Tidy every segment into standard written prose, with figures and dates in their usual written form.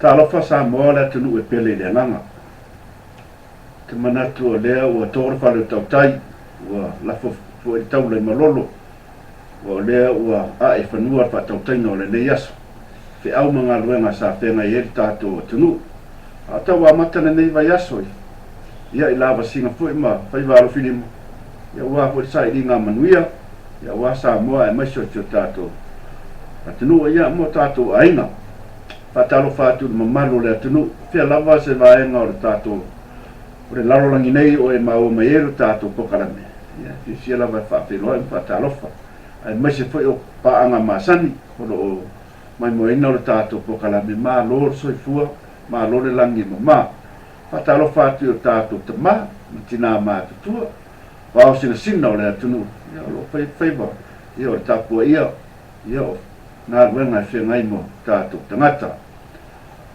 Talofa Samoa o le atunuu e pele i le agaga. Ou te manatu o lea ua to le fale o tautai, ua lafo foi le taula i malolo, ua o lea ua ae i fanua le faatautaiga o lenei aso, feau ma galuega sa feagai ai le tatou atunuu. A o tau amata lenei vaiaso i ia i lavasiga foi ma faiva alofilima, ia aua foi le sailiga manuia, ia aua Samoa aemaise o si o tatou atunuu, ia ma o tatou aiga. Faatalofa atu i le mamalu o le atunuu, fea lava se vaega o le tatou o le lalolagi nei o e maua mai ai lo tatou polokalame, ia e fiafia lava e faafeiloai ma faatalofa, aemaise foi o paaga masani o lo o maimoaina lo tatou polokalame. Malo le soifua, malo le lagi e mama. Faatalofa atu i o tatou tama ma tina matutua, vao sinasina o le atunuu, ia o lo o fai faiva, ia o le tapuaia, ia o galuega e feagai ma o tatou tagata.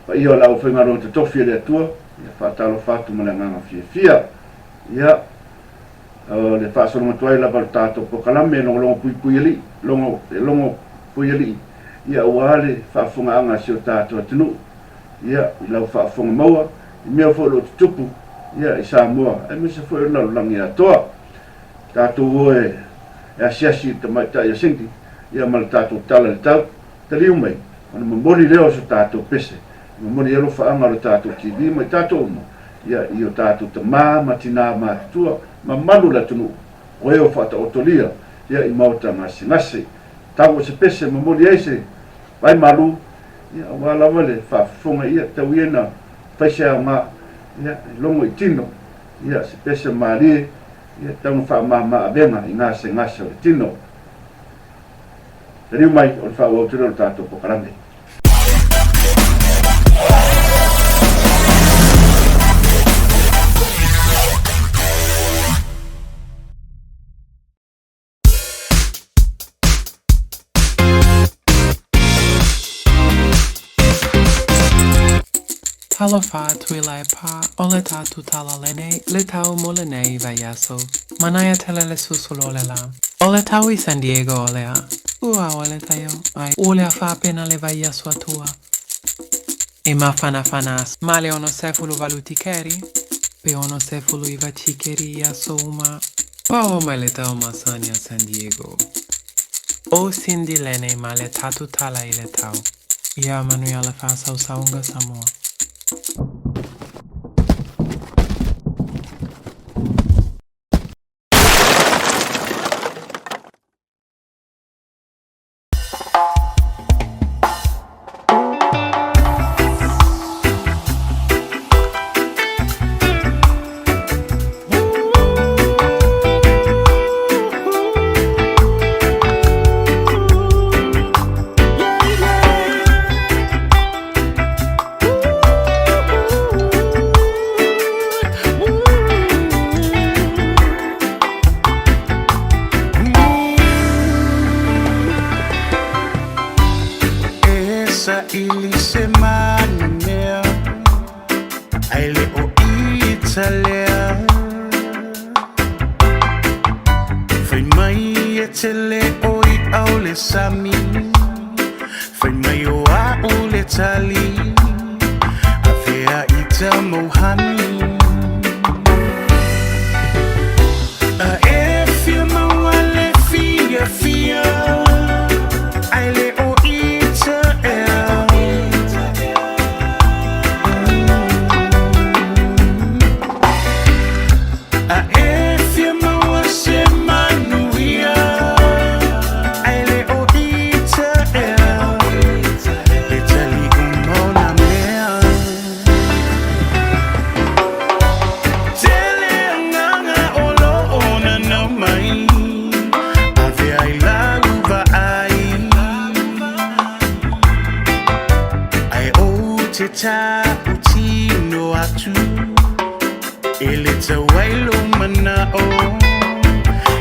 Paia o le aufaigaluega totofi a le Atua, ia faatalofa atu ma le agaga fiafia. Ia, o le faasologa tuai lava o le tatou polokalame e logologo puipui alii, logo, e logo pui alii, ia aua le faafofogaaga a si o tatou atunuu, ia, i lau faafofoga maua, i mea foi o lo o tutupu, ia, i Samoa, aemaise foi o le lalolagi atoa. Tatou o e asiasi i le tamaitai a Cindy, ia ma le tatou tala i le tau, taliu mai, ona momoli lea o se tatou pese, e momoli ai alofaaga o le tatou TV ma i tatou uma, ia, i o tatou tama ma tinā matutua, mamalu o le atunuu, o e o faataotolia, ia, i maota gasegase. Tau o se pese e momoli ai se vai malu, ia, aua lava le faafofoga, ia, tau ia ina fai se aoga, ia, e logo i tino, ia, se pese malie, ia, tau na faamama avega i gasegase o le tino. Taliu mai o le faaauau tele o le tatou polokalame. Talofa Tuilaepa o le tatou tala lenei le tau mo lenei vaiaso. Manaia tele le susulu o le la. O le tau i San Diego o lea. Ua o le taio ai o lea faapena le vaiaso atua. E mafanafana ma le 68 tikeri pe 69 tikeri i aso uma. Pao mai le tau masani a San Diego. O Cindy lenei ma le tatu tala i le tau. Ia manuia le faasausauga Samoa. E saili se manumea Ai le o Italia Fai mai e tele o i au le sami Fai mai o au le tali A fea i ta mauhani A e fia maua le fiafia Ai le o ita ea A e fia maua se manuia Ai le o ita ea Le tali uma o na mea Tele agaga o lo o nanau mai Ave ai lau vaai Ai ou te tautino atu E le tau ai lou manao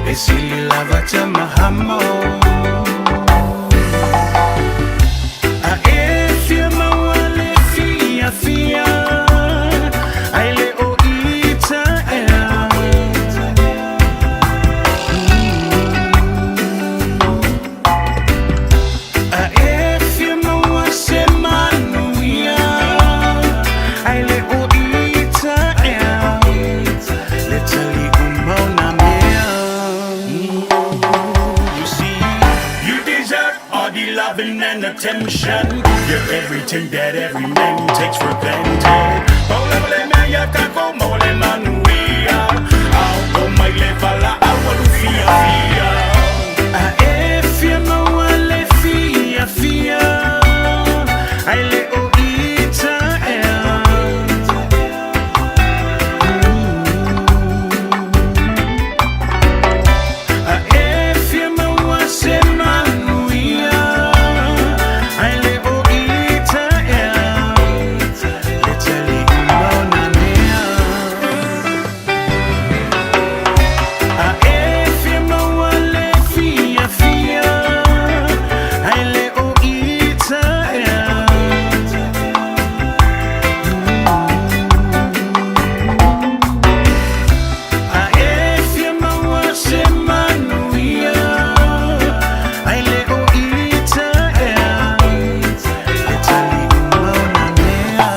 E sili lava tamahamo A e fia maua le fiafia Ai le o ita ea A e fia maua se manuia. attention. You're everything that every man takes for granted. Paula le mea ia kako mo le manuia. Au o mai le fala au alu fia fia. A e fia maua le fia fia. Ai le o ita ea. A e fia maua se manuia. Ai le o ita ea. Le tali uma o nā mea. A e fia maua le fia fia. Ai le o ita ea. A e fia maua se manuia. Ai le o ita ea. Le tali uma o nā mea.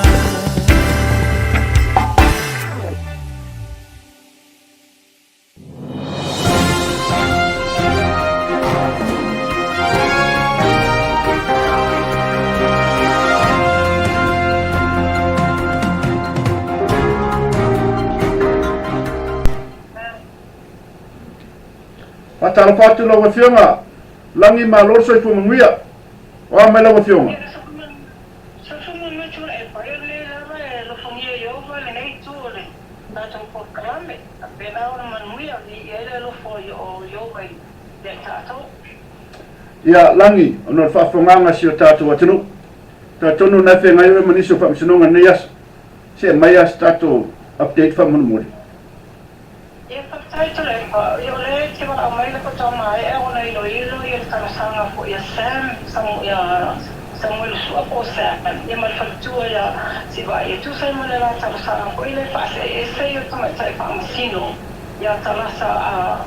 Faatalofa atu lau Afioga, lagi malo le soifua manuia. O a mai lau Afioga? Soifua manuia tulai pai o lenei lava e alofagia e Ieova lenei itu o le tatou polokalame, faapena ona manuia, viia ai le alofa o Ieova ia i tatou. Ia, lagi, ona o le faafofogaaga a si o tatou atunuu, talitonu o lena e feagai oe ma nisi o faamasinoga i lenei aso. Se aumai lava se tatou update faamolemole. Ia, faafetai Tuilaepa. Ia, o lea e te valaau mai le faatoa maea ona iloilo ia le talosaga foi a Sam, Samu, ia Samuelu Sua po o Sam, ia ma le faletua ia Sivaai e tusa ai ma le la talosaga foi lea e faaseese ia tamaitai faamasino ia Talasa a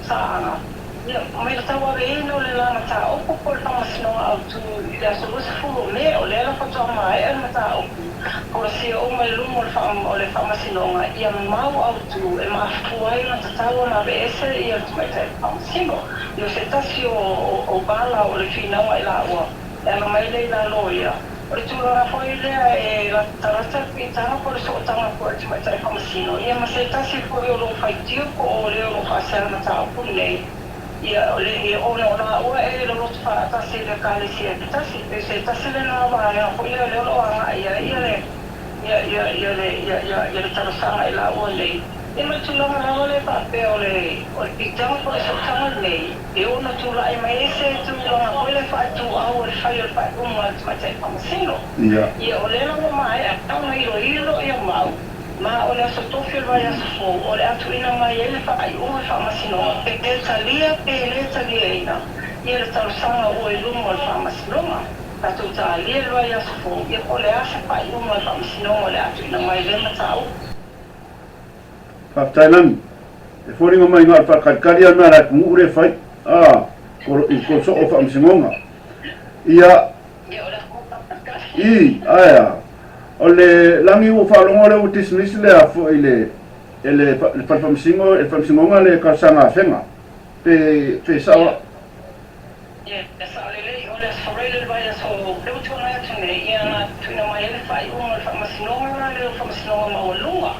Saaga. Ia, mai le tauaveina o le la mataupu po o le Faamasinoga Autu i le aso 20 o Me, o lea la faatoa maea le mataupu, folasia uma i luma o le Faamasinoga ia mau autu e mafua ai ona tatau ona aveese ia le tamaitai Faamasino. Ia, o se tasi o vala o le finauga i laua e ala mai lea i la loia, o le tulaga foi lea e latalata le piitaga po o le sootaga foi a le tamaitai Faamasino, ia ma se tasi foi o lo o faitio po o le o lo o faasea le mataupu lenei, ia, o le, ia, ona o laua e loloto faatasi i le Ekalesia e tasi, pei o se tasi lena vaega foi lea o lea o lo o agai ai ia le, ia, ia, ia le, ia, ia, ia le talosaga i laua nei. Ia ma le tulaga lava lea faapea o le, o le piitaga po o le sootaga lenei, E ono tulai mai ai se tulaga foi lea faaituau o le fai o le faaiuga a le Tamaitai Faamasino. Ia, o lea la ua maea ona iloilo ia mau, ma o le aso tofi o le vaiaso fou o le a tuuina mai ai le faaiuga Faamasinoga pe talia pe le taliaina ia le talosaga ua i luma o le Faamasinoga. Tatou talia le vaiaso fou, ia po o le a se faaiuga a le Faamasinoga o le a tuuina mai i lea mataupu. Faafetai Lani. E foliga mai na o le faakalikali a mea a le atunuu lea e fai a i ko soo faamasinoga. Ia i aea o le lagi ua faalogo lea ua dismiss le a foi le e le le fale faamasino e le faamasinoga le talosaga a Afega pe pe sao. Ia, sao lelei, o le Aso Faraile le vaiaso lea ua tuanai atu nei, ia na tuuina mai ai le faaiuga o le Faamasinoga la lea o le Faamasinoga Maualuga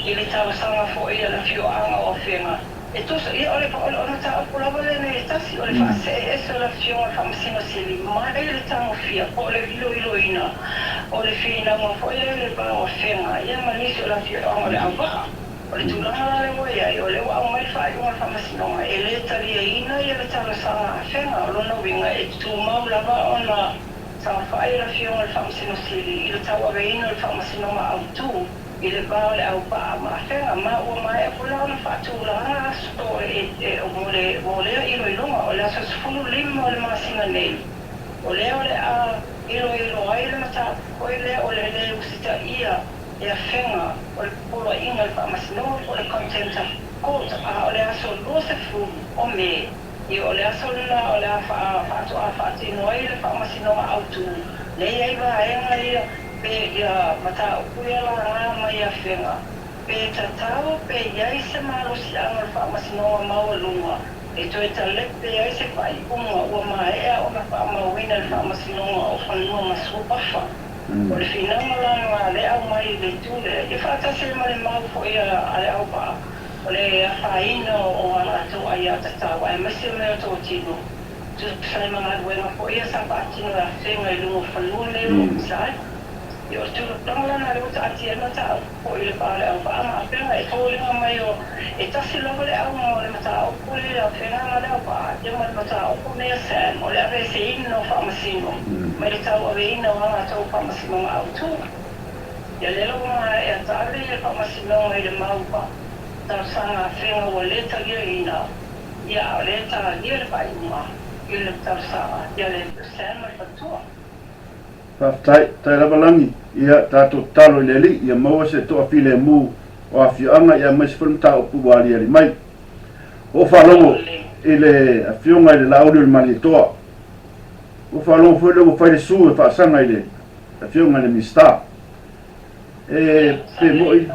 i le talosaga foi a le afioaga o Afega e tusa, ia o le o le mataupu lava lenei e tasi, o le faasee ese o le afioga i le Faamasino Sili mai le tagofia po o le iloiloina o le finauga foi lea i le va o Afega ia ma nisi o le afioaga o Leauvaa. O le tulaga la lea ua i ai, o lea ua aumai le faaiuga a le Faamasinoga e le taliaina ia le talosaga a Afega. O lona uiga, e tumau lava ona saofai le Afioga i le Faamasino Sili i le tauaveina o le Faamasinoga Autu i le va o le auvaa ma Afega, ma ua maea foi la ona faatulaga aso mo le mo lea iloiloga, o le aso 15 o le masina nei. O lea o le a iloilo ai le mataupu foi lea o le le usitaia e Afega o le Poloaiga i le Faamasinoga po o le Contempt of Court, a o le aso 20 o Me, ia o le aso lena o le a faatoa faatino ai le Faamasinoga Autu, lea e i ai vaega ia pe ia mataupu ia laga mai Afega, pe tatau pe i ai se malosiaga o le Faamasinoga Maualuga. E toe talepe ai se faaiuga ua maea ona faamauina e le Faamasinoga o Fanua ma Suafa. O le finauga la na le aumai i le itu lea, ia faatasi ai ma le mau foi a le auvaa o le afaina o a latou aiatatau aemaise o mea totino, tusa ai ma galuega foi ia sa faatino e afega i luga o fanua nei o lo o pisa ai. Ia o le tulaga la na lea ua taatia ai le mataupu foi i le va o le auvaa ma afega, e foliga mai o e tasi lava le auga o le mataupu lea i afega ma le auvaa, ia ma le mataupu nei a Sam o le aveeseina o faamasino mai le tauaveina o a latou faamasinoga autu. Ia lea la ua maea tali le faamasinoga i le mau talosaga afega ua le taliaina, ia a o lea e talia le faaiuga i le talosaga ia le Sam ma le faletua. Faafetai, tai lava Lagi, ia tatou tatalo i le Alii ia maua se toafilemu o afioaga ia aemaise foi le mataupu ua aliali mai. Ua ou faalogo i le afioga i le Laauli o le Malietoa. Ua ou faalogo foi lea ua fai le su e faasaga i le afioga i le Minisita. E pe moi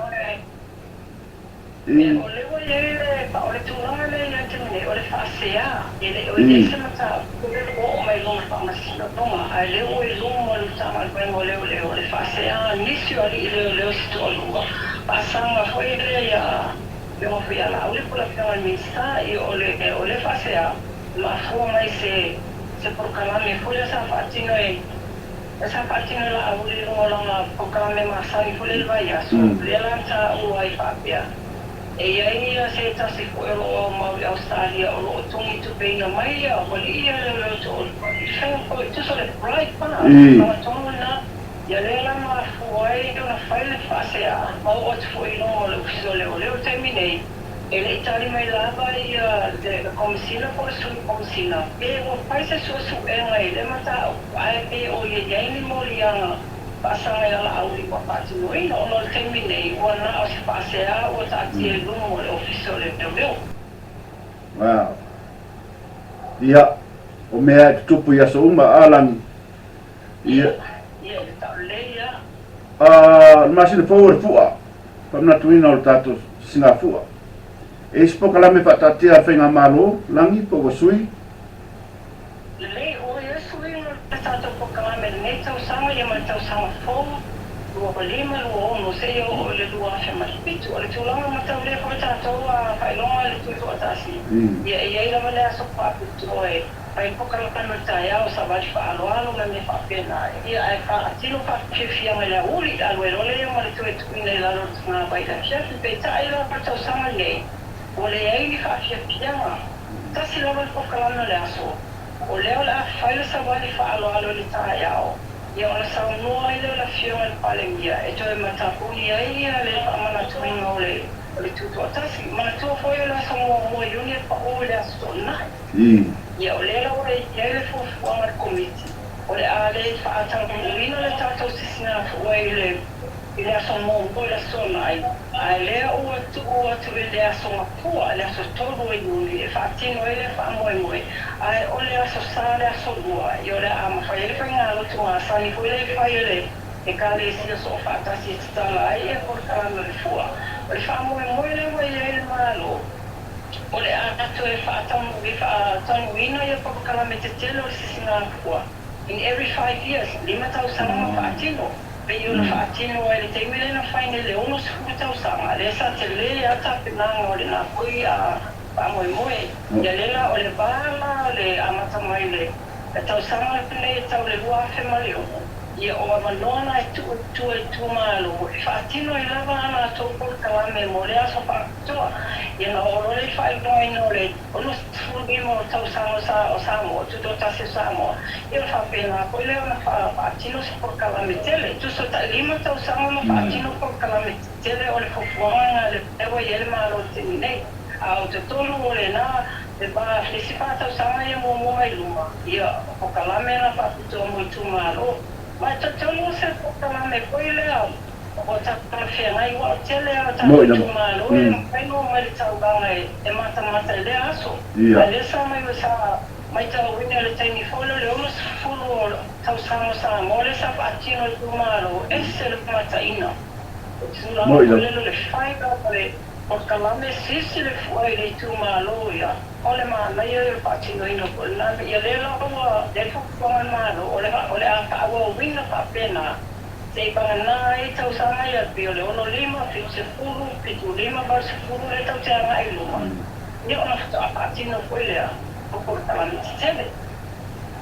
I. O lea ua i ai le, o le tulaga lea ia te nei, o le faasea, e le o i ai se mataupu lea ua oo mai i lona faamasinoga, ae lea ua i luma o le Matagaluega o Leoleo le faasea a nisi o alii leoleo se toalua, faasaga foi lea ia Afioga foi ia Laauli po o le Afioga i le Minisita, ia o le, o lea faasea, e mafua mai se, se polokalame foi lea sa faatino e. Sa faatino e Laauli i luga o lana polokalame masani foi lea i le vaiaso, lea la na taua ai faapea, e i ai se tasi foi o lo o aumau i Ausetalia o lo o togitupeina mai ia ualii ia leoleo toalua i fea foi, tusa o le bribe pa, o le tulaga tonu lena. Ia lea la mafua ai ona fai le faasea ma oo atu foi i luma o le Ofisa o Leoleo i le taimi nei. E le i tali mai lava ia le Komesina po o le Sui Komesina pe ua fai se suesuega i lea mataupu ae pe o ia i ai ni moliaga faasaga ia Laauli ua faatinoina ona o le taimi nei ua na o se faasea ua taatia i luma o le Ofisa o Leoleo. Wow. Ia, o mea e tutupu i aso uma, a Lani? Ia. Ia, e tau lelei ia. A, o le masina fou o le fua, faamanatuina o le tatou sisigafua. E i se polokalame faataatia a le Faigamalo, Lagi, po ua sui? Lelei, ua i ai suiga o le tatou polokalame i lenei tausaga ia ma le tausaga fou, 25, 26, seia oo i le 2007. O le tulaga mataulia foi tatou a faailoga i le Tutoatasi, ia e i ai lava le aso faapitoa e Fai polokalame o le taeao, savali faaaloalo ma mea faapena, ia ae faatino faafiafiaga i le aoauli, alu ai loa lea ma le toe tuuina i lalo o le tagavai i le afiafi. Peitai la o le tausaga lenei, ua leai ni faafiafiaga. Tasi lava le polokalame o le aso, o lea o le a fai le savali faaaloalo i le taeao, ia ona saunoa ai lea o le Afioga i le Palemia e toe matapuni ai le faamanatuina o le Tutoatasi. Manatua foi o le aso muamua o Iuni e pau i le Aso Toonai. Ia, o lea la ua i ai le fuafuaga a le Komiti, o le a le faataunuuina le tatou sisigafua i le i le aso muamua i le Aso Toonai, ae lea ua tuu atu i le Aso Gafua, le aso 3 o Iuni e faatino ai lea faamoemoe, ae o le Aso Sa le aso Lua, ia o le a mafai ai le faigalotu masani foi lea e fai e le Ekalesia Soofaatasi e tatala ai ia polokalame o le fua. O le faamoemoe lea ua i ai le Malo, O le a toe faataunuuina ia polokalame tetele o le sisigafua in every 5 years, lima tausaga ma faatino, pei ona faatino ai le taimi lea na fai nei le 60 tausaga, lea sa tele a tapenaga o lena foi faamoemoe. Ia lea la o le va la o le amata mai le tausaga lenei e tau le 2006, Ia, o avanoa na e tuu i tua i itumalo e faatino ai lava a latou polokalame mo le aso faapitoa. Ia, na oo loa lea i le faailogaina o le 65 o tausaga o Samoa, Tutoatasi o Samoa, ia ona faapena foi lea ona faatino se polokalame tele. Tusa tai lima tausaga ma faatino polokalame tetele o le fuafuaga lena lea ua i ai le Malo i le taimi nei. A o totonu o lena le va le isi fa tausaga ia muamua mai luma, ia, o polokalame na faapitoa mo itumalo. Ma e talitonu o se polokalame foi lea o talafeagai aua o le tele lava o tatou itumalo e le mafai ona omai i le taulaga e matamata i lea aso. A lea sa mai sa maitauina i le taimi foi lea o le 60 o tausaga o Samoa lea sa faatino e itumalo, ese le mataina. O le tulaga foi lele o le fai lava o le. Polokalame sisi le fua i le itumalo ia, o le manaia ia o le faatinoina foi lena mea. Ia lea la ua i ai le fuafuaga a le Malo o le o le a faaauauina faapena seia vagana ai tausaga ia pei o le 65, 70, 75, 80 lea tatou te agai i luma, ia ona faatoa faatino foi lea o polokalame tetele.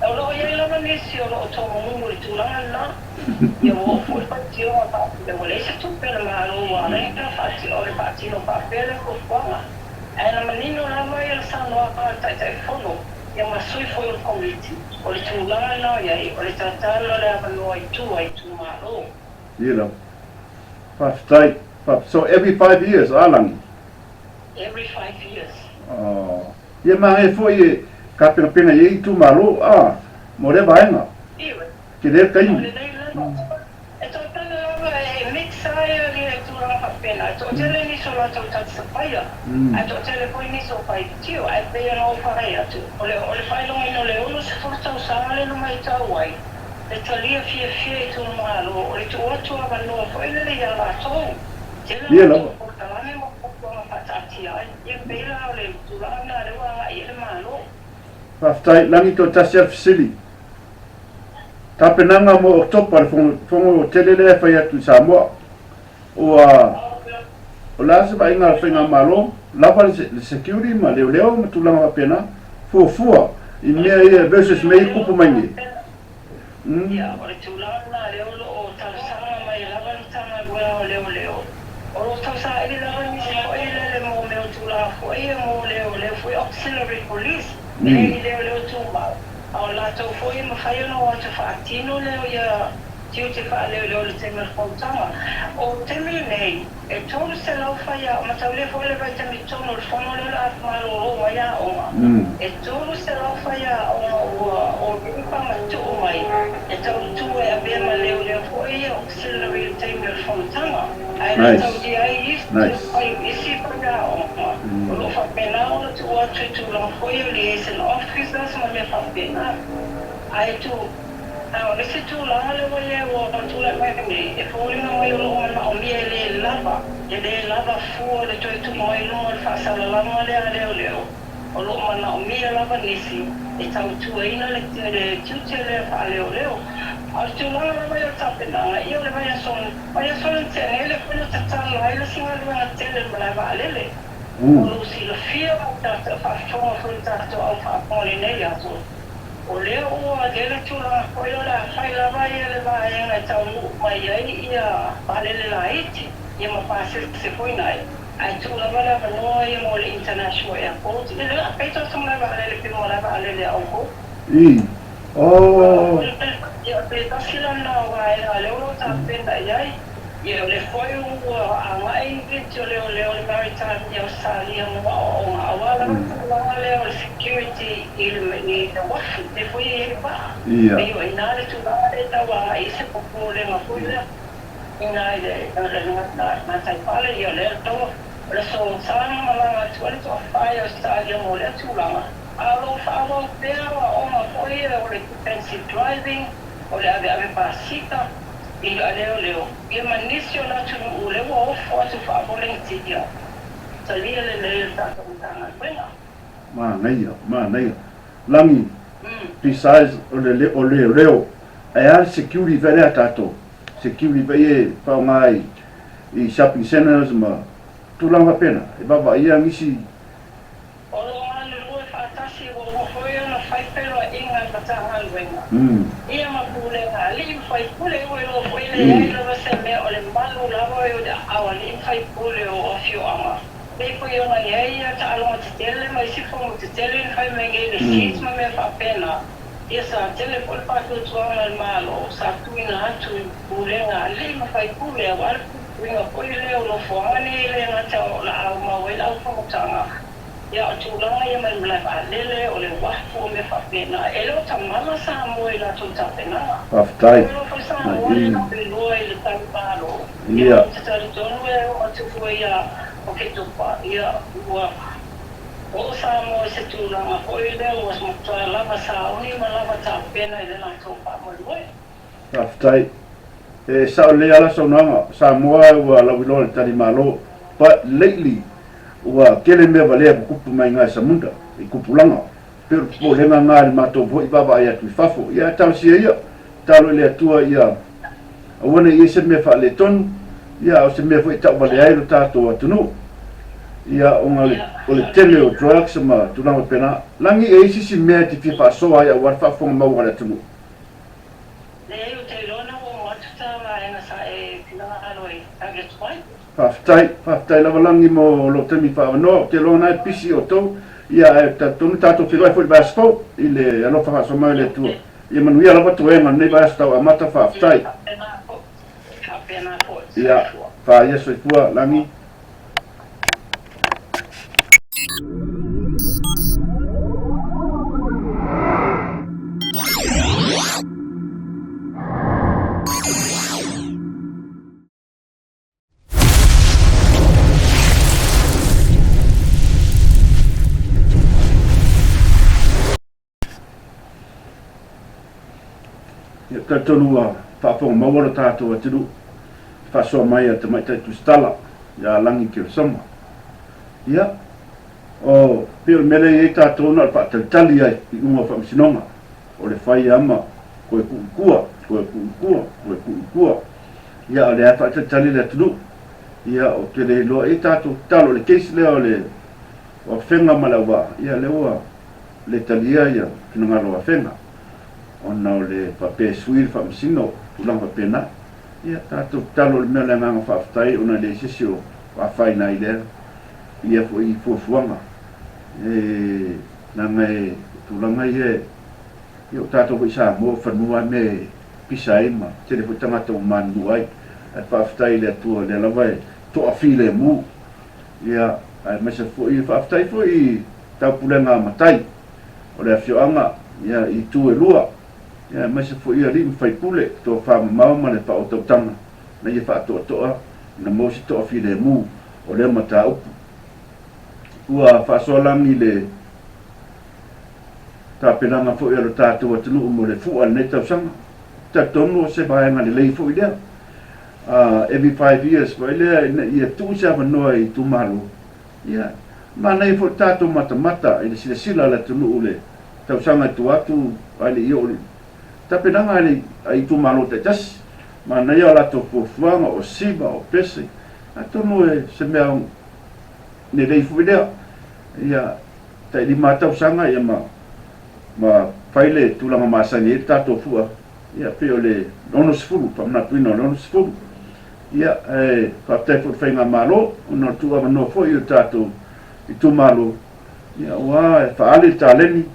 O lo o i ai lava nisi o lo o tomumumu i le tulaga lena. Ia ua oo foi le faitioga faapea ua leai se tupe a le Malo ua ala ai ona o le faatino faapea lea fuafuaga. Ae na manino lava ia le saunoaga a le Taitaifono ia ma sui foi o le Komiti, o le tulaga lena o i ai, o le tatala o le avanoa i tua i itumalo. Ia lava. Faafetai. So every 5 years a Lagi? Every 5 years. Oh. Ia manaia foi e tapenapena i ai itumalo a mo lea vaega. Ioe. Tele le O taimi. lenei lava. E toatele lava e mix ai le tulaga faapena. E toatele nisi o latou talisapaia, ae toatele foi nisi o faitio. Ae pei ona ou fai atu, o le o le faailogaina o le 60 tausaga lea na maitau ai, le talia fiafia i itumalo, o le tuu atu avanoa foi lele ia latou. Tele a Ia latou lava. polokalame ma fuafuaga faataatia ai. Ia pei la o le tulaga lena lea ua agai i ai le Malo. Faafetai. Lagi toe tasi lava le fesili. Tapenaga mo Oketopa, le fono tele lea e fai atu i Samoa. Ua, o le a se vaaiga a le Faigamalo, lava le security ma leoleo ma tulaga faapena, fuafua i mea ia versus mea ia e tupu mai nei. Ia, o le tulaga lena lea o lo o talosaga mai lava le Matagaluega o Leoleo. O lo o tausaili lava nisi foi lele mo mea o tulaga foi ia mo leoleo foi auxiliary police, e le ni leoleo tumau, a o latou foi e mafai ona o atu faatino leo ia tiute faaleoleo i le taimi o le fonotaga. O le taimi lenei, e 300 faiaoga, mataulia foi le vaitaimi tonu o le fono lea o le a malolo mai aoga, e 300 faiaoga ua already faamatuu mai e tautua e avea ma leoleo foi ia auxiliary i le taimi o le fonotaga, ae le taulia ai isi isi faiaoga o lo o faapena ona tuu atu i tulaga foi ia o liaison officers ma mea faapena. Ae tuu A o le isi tulaga lea ua i ai ua tulai mai nei, e foliga mai o lo o manaomia e le lava, e le lava fua le toe tuu mai i luga o le faasalalauga lea a leoleo. O lo o manaomia lava nisi e tautuaina le le tiute lea faaleoleo. A o le tulaga lava ia o le tapenaga, ia o le vaiaso, vaiaso le tea nei lea foi na tatala ai le isi galuega tele i le malae vaalele. Mo lou silafia ma le tatou faafofoga foi i le tatou au faafofoga i lenei aso, O lea ua i ai le tulaga foi o le a fai lava ia le vaega e taunuu mai ai ia vaalele laiti ia ma pasese foi nai, ae tuu lava le avanoa ia mo le International Airport i le pei o se malae vaalele pei o malae vaalele a outou. I. Oh. Ia o se tasi la lena o vaega lea o lo o tapena i ai. Ia o lea foi ua agai nisi o leoleo o le Maritime i Ausetalia mo aoaoga aua lava le tulaga lea o le security i le uafu lea foi e i ai vaa. Pei o i ina le tulaga lea e tau agai ai se popolega foi lea i ina i le gataifale. Ia o lea o le aso Sa na malaga atu ai le toafa i Ausetalia mo lea tulaga, a o lo o faaauau pea aoaoga foi ia o le defensive driving, o le aveave pasika i a leoleo, ia ma nisi o le atunuu lea ua ofo atu faavolenitia, talia lelei e le tatou Matagaluega. Manaia, manaia. Lagi, besides o le o leoleo, ae a le security foi lea a tatou? Security foi ia e faaaoga i i shopping centres ma tulaga faapena, e vaavaaia nisi. O lo o galulue faatasi ua uma foi ona fai feiloaiga i Matagaluega ia ma Pulega Alii ma Faipule ua iloa foi e leai lava se mea o le malu lava o le aao alii ma faipule o afioaga pei foi ona i ai ia taaloga tetele ma isi fono tetele na fai mai nei le SIDS ma mea faapena ia sa tele foi le faatuatuaga a le Malo sa tuuina atu i Pulega Alii ma Faipule aua le puipuiga foi lea o nofoaga nei e le gata o le a aumau ai le aufonotaga, ia o tulaga ia mai le malae vaalele, o le uafu, o mea faapena. E le o tamala Samoa i latou tapenaga. Faafetai. Ua iloa foi Samoa le lavelua i le tali Malo. Ia ou te talitonu e oo atu foi ia Oketopa, ia ua oo Samoa i se tulaga foi lea ua matua lava sauni ma lava tapena i le latou faamoemoe. Faafetai. E sao lelei lava la saunoaga, Samoa ua lauiloa i le tali Malo, but lately. Ua tele mea valea tutupu mai iga e Samunda i tupulaga. Pei o le popolega na i le matou foi vaavaai atu i fafo. Ia ae talosia ia, tatalo i le Atua ia aua ne i i ai se mea faaletonu, ia a o se mea foi e tauvalea ai lo tatou atunuu. Ia ona o le tele o drugs ma tulaga faapena. Lagi e i ai se isi mea e te fia faasoa ai aua le faafofoga maua a le atunuu. Leai, ou te iloa na ua oo atu ta vaega sa e finagalo ai tali atu ai. Faafetai, faafetai lava Lagi mo lou taimi faaavanoa. Ou te iloa na e pisi outou, ia ae talitonu tatou feiloai foi i le vaiaso fou i le alofa faasoa mai o le Atua. Ia manuia lava toega o lenei vaiaso tau amata, faafetai. Faapena foi, faapena foi, Ia, soifua. faia soifua Lagi. Ia, talitonu ua faafofoga maua lo tatou atunuu i le faasoa mai a le Tamaitai Tusitala ia Lagi Keresoma. Ia, o, pei o le mea lea e i ai tatou na o le faatalitali ai i iuga o faamasinoga, o le fai lava ma toe tuu i tua, toe tuu i tua, toe tuu i tua. Ia, a o lea lava e faatalitali le atunuu. Ia, ou te le iloa, e tatou tatalo, o le case lea o le o Afega ma Leauvaa, ia lea ua le talia ia finagalo o Afega ona o le faapea e sui le faamasino, tulaga faapena. Ia, tatou tatalo o le mea o le agaga faafetai ona e leai se isi o afaina ai lea ia foi fuafuaga. E leaga e tulaga ia, ia o tatou foi i Samoa o fanua lava mea e pisa ai ma tele foi tagata ua manunua ai. Ae faafetai i le Atua o lea lava e toafilemu. Ia, aemaise foi, faafetai foi i Taupulega a Matai o le afioaga, ia, i itu e lua, ia, aemaise foi alii ma faipule, tofa mamao ma le faautautaga ina ia faatoatoa ina maua se toafilemu o lea mataupu. Ua faasoa lagi le tapenaga foi a lo tatou atunuu mo le fua i lenei tausaga. Talitonu o se vaega lelei foi lea. Every 5 years foi lea ina ia tuu se avanoa i itumalo, ia, manaia foi le tatou matamata i le silasila a le atunuu i le tausaga e tua atu ae le i oo i le tapenaga a itumalo taitasi. Manaia o latou fuafuaga, o siva, o pese, atonu e se mea lelei foi lea. Ia, tai 5 tausaga ia ma ma fai le tulaga masani ai le tatou fua, ia pei o le 60, faamanatuina o le 60. Ia, ae faafetai foi i le Faigamalo ona o le tuuavanoa foi i o tatou itumalo, ia aua e faaali le taleni,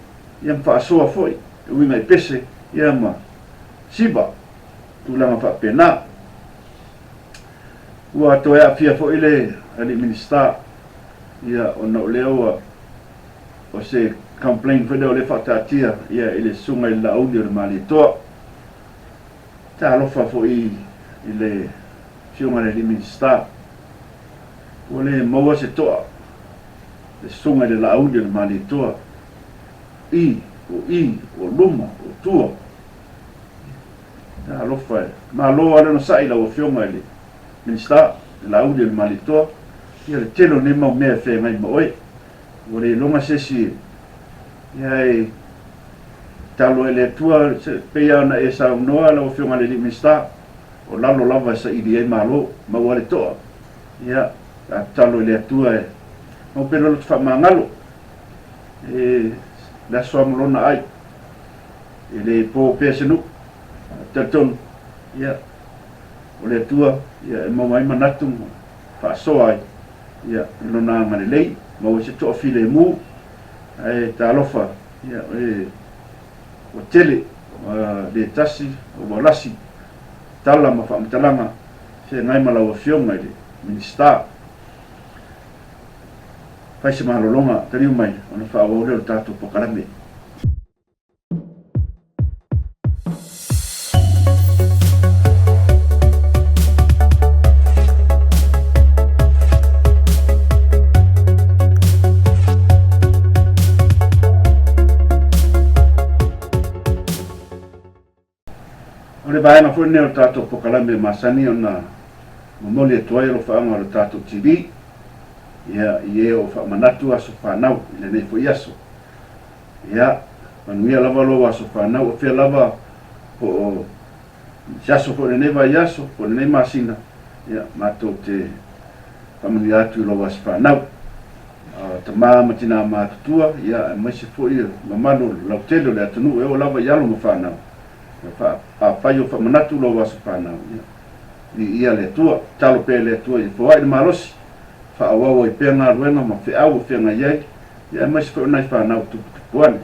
ia ma faasoa foi e uiga i pese, ia ma siva, tulaga faapena. Ua toe aafia foi le alii Minisita, ia ona o lea ua o se complaint foi lea o lea e faataatia ia i le Susuga i le Laauli o le Malietoa. Talofa foi i le Afioga i le Alii Minisita, ua le maua se toa le Susuga i le Laauli o le Malietoa, i, o i, o luma, o tua. Talofa e. Malo lava le onosai i lau Afioga i le Minisita, le Laauli o le Malietoa, ia le tele o nei mau mea e feagai ma oe. Ua le iloga se isi e, ia e tatalo ai le Atua, pei lava ona e saunoa lau Afioga i le Alii Minisita, o lalo lava e saili ai malo, maua le toa. Ia, a tatalo i le Atua e mau pea loloto faamagalo, e le aso lava ma lona ai, e le po pea se nuu, talitonu, ia, o le Atua, ia, e maua ai manatu ma faasoa ai, ia, i Lona agalelei, maua se toafilemu, ae talofa, ia, e, ua tele, ua le tasi, ua lasi tala ma faamatalaga feagai ma lau Afioga i le Minisita. Fai se malologa, taliu mai ona faaauau lea o le tatou polokalame. O le vaega foi lenei o le tatou polokalame e masani ona momoli atu ai alofaaga o le tatou TV. Ia, i e o faamanatu aso fanau i lenei foi aso. Ia, manuia lava lou aso fanau, o fea lava po o se aso foi o lenei vaiaso, po o lenei masina, ia, matou te faamanuia atu i lou aso fanau. A tama ma tinā matutua, ia, aemaise foi le mamalu lautele o le atunuu e oo lava i alo ma fanau. Ia, fa, afai o faamanatu lou aso fanau, ia, viia le Atua, tatalo pea i le Atua ia foai le malosi, faaauau ai pea galuega ma feau o feagai ai, ia aemaise foi o nai fanau tuputupu ane.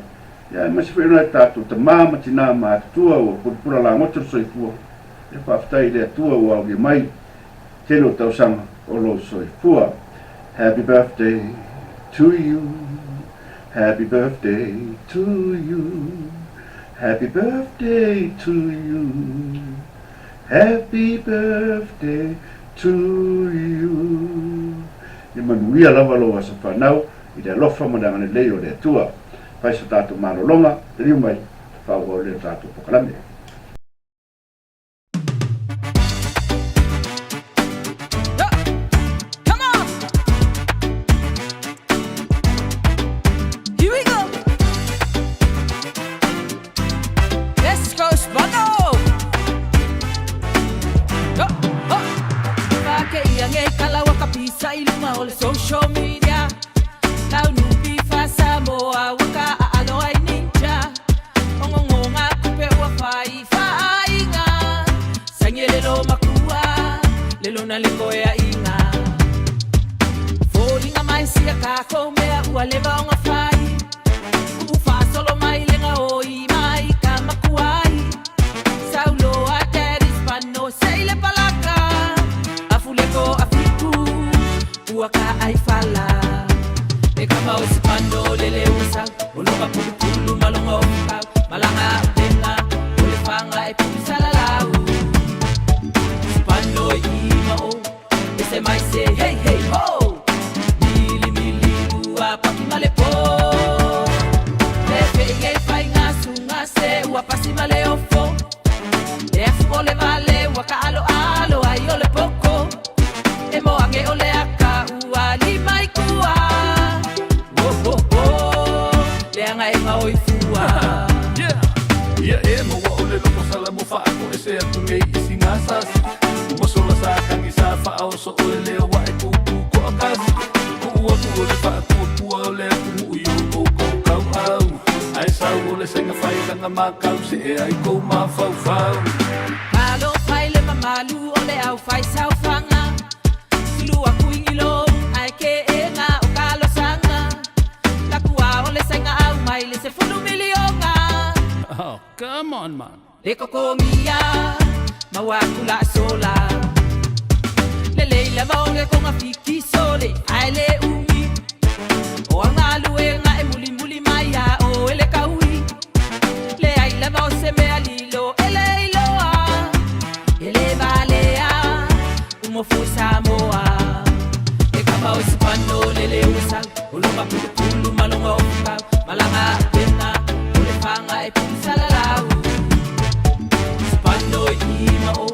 Ia aemaise foi o nai tatou tama ma tinā matutua ua pulapula lagoto le soifua, ia faafetai i le Atua ua aulia mai tele o tausaga o lou soifua. Happy birthday to you, happy birthday to you, happy birthday to you, happy birthday to you. Ia manuia lava lou aso fanau i le alofa ma le agalelei o le Atua. Fai so tatou malologa, taliu mai, faaauau lea le tatou polokalame. Come on! Here we go! Let's go, Spano! Go, ho! Whakea ngei kala waka pisa i lunga o le social media. Lau nupi wha Samoa waka a alo ai ninja. Ongongonga kupe ua whai whainga. Sangi le lo makua, le lona le koea inga. Fōlinga mai sia kākou mea ua leva o fai. Ku'u faasolo mai le gaoi mai ka makuai. Sauloa daddy's pano sei le palaka. Afuleko afiku ua ka ai fala. Le kama o sipando le le usa. Olonga pulupulu malonga o fukau. Malanga utenga o le fanga e pulisalalau. Sipando e ima o. Ese mai se hey hey ho. Mili mili ua paki male po. Le feinge fainga sunga se ua pasi male ofo. Le afu o le vale ua ka alo alo ai o le poko. E moange o le aka ua lima i kua. Oh oh oh, le anga e ngao i fua. Yeah. Ia e maua o le loko sala mo faako e se atu nei i singa sasi. Uma sola sa kangi sa wha o so o le leo wa e kuku ko akasi. Ku ua ku o le wha ku pua o le atu mu i o kou kou kau au. Ai sau o le senga whai kanga mā kau se e ai kou mā whau whau. Malo fai le mamalu o le au fai saufanga. Sulu aku ingilo ai ke enga o kalosanga. Lakua o le senga au mai le se fulu milionga. Oh, come on man. Le kokomia, mawakula sola. Le leila maonge konga fiki sole, ai le umi. O angalu e nga e muli muli mai a o ele kaui. Le ai lava o se mea lilo ele iloa. Ele valea, umofu Samoa. E kama o sipano le le usa. Olonga pulupulu malonga o fukau. Malanga utenga, o le fanga e pulisalalau. Sipano i ima o,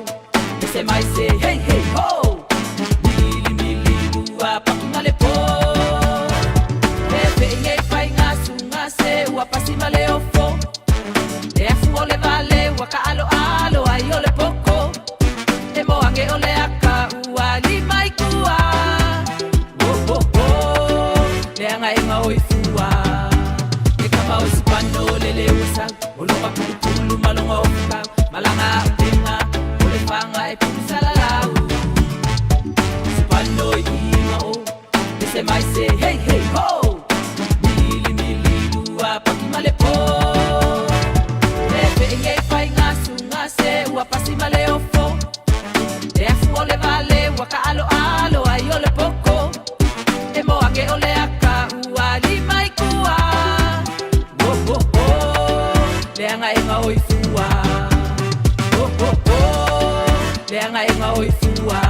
ese mai se hey hey ho. Mili mili lua paki male po. Le feinge fainga sunga se ua pasi male ofo. Le afu o le vale ua ka alo alo ai o le poko. E moange o le aka ua lima i kua. Oh oh oh, le anga e ngao i fua. E kama o sipano le le usa. Olonga pulupulu malonga o fukau. Malanga utenga, o le fanga e pulisalalau. Sipano i ima o, ese mai se hey hey ho. Mili mili lua paki male po. Le feinge fainga sunga se ua pasi male ofo. Le afu o le vale ua ka alo alo ai o le poko. E moange o le aka ua lima i kua. Oh oh oh, le anga e ngao i fua. Oh oh oh, le anga e ngao i fua.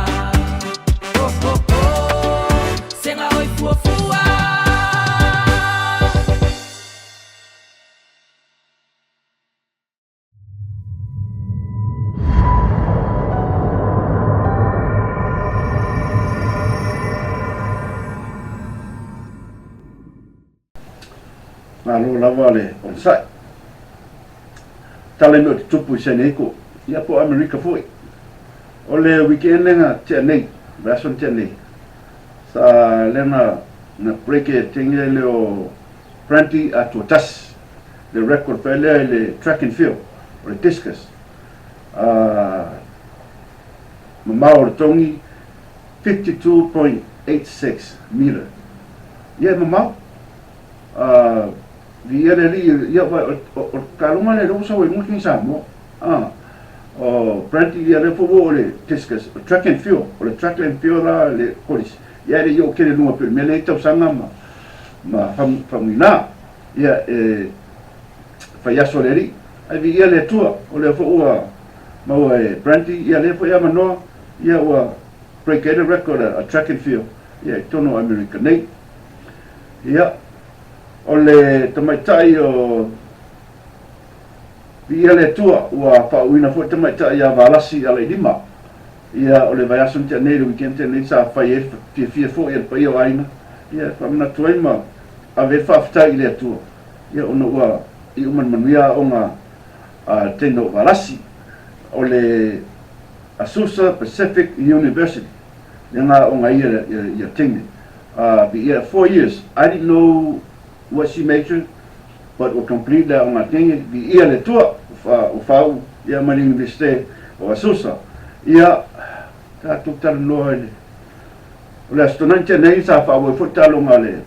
Oh oh oh, se ngao i fua fua. Malo lava le onosai. Tala i mea o tutupu i San Diego, ia po o Amerika foi. O le weekend lea na tea nei, vaiaso na tea nei, sa lea na na break e teine lea o Brandy Atuatasi le record foi lea i le track and field, o le discus. Mamao o le togi 52.86 meter. Ia e mamao. Viia le Alii, ia o le taaloga lea lea ua sau ai luga King Samoa. O Brandy ia lea foi ua oo i le discus, o track and field, o le track and field la le kolisi, ia e le i oo tele i luga pei o le mea lea i tausaga ma ma Faumuina. Ia e fai aso le Alii. Ae viia le Atua, o lea foi ua maua e Brandy, ia lea foi avanoa, ia ua break ai le record a track and field ia i totonu o Amerika nei. Ia, o le tamaitai o Viia le Atua, ua faauuina foi le tamaitai ia Valasi i Alailima. Ia, o le vaiaso na tea nei, le weekend na tea nei, sa fai ai le fiafia foi a le paia o aiga, ia, e faamanatu ai ma ave ai le faafetai i le Atua, ia, ona ua iu ma le manuia aoga a le teine o Valasi, o le Azusa Pacific University, lea na aoga ai ia teine. Viia, 4 years, I didn't know what she majored, but ua complete le aoga teine, viia le Atua, ua faauu ia mai le Iunivesite o Azusa. Ia, tatou talanoa i le, o le Aso Toonai na tea nei sa faaauau foi le taaloga a le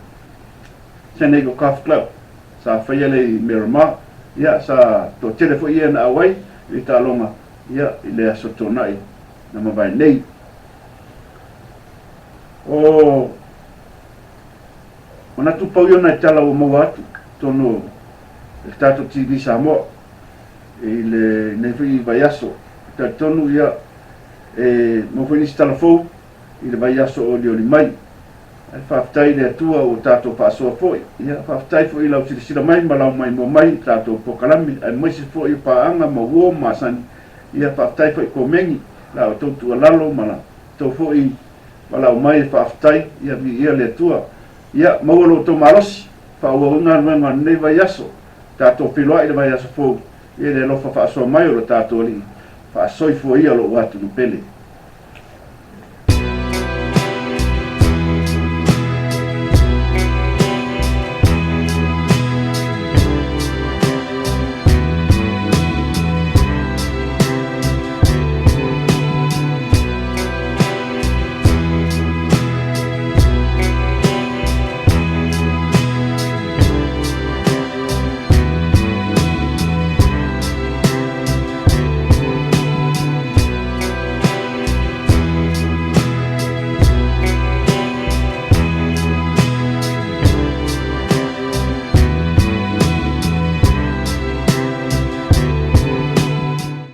San Diego Golf Club, sa faia lea i Miramar, ia, sa toatele foi ia na auai i le taaloga, ia, i le Aso Toonai na mavae nei. O manatu pau ia o nai tala ua maua atu totonu o le tatou TV Samoa i lenei foi vaiaso. E talitonu ia e maua foi nisi tala fou i le vaiaso o olioli mai. Ae faafetai i le Atua ua tatou faasoa foi. Ia faafetai foi i lau silasila mai ma lau maimoa mai i tatou polokalame aemaise foi o paaga ma uo masani. Ia faafetai foi i komeni la outou tuualalo ma la outou foi valaau mai e faafetai, ia viia le Atua. Ia maua lo outou malosi, faaauau ai galuega o lenei vaiaso. Tatou feiloai i le vaiaso fou, ia i le alofa faasoa mai o lo tatou Alii, faasoifua ia lou atunuu pele.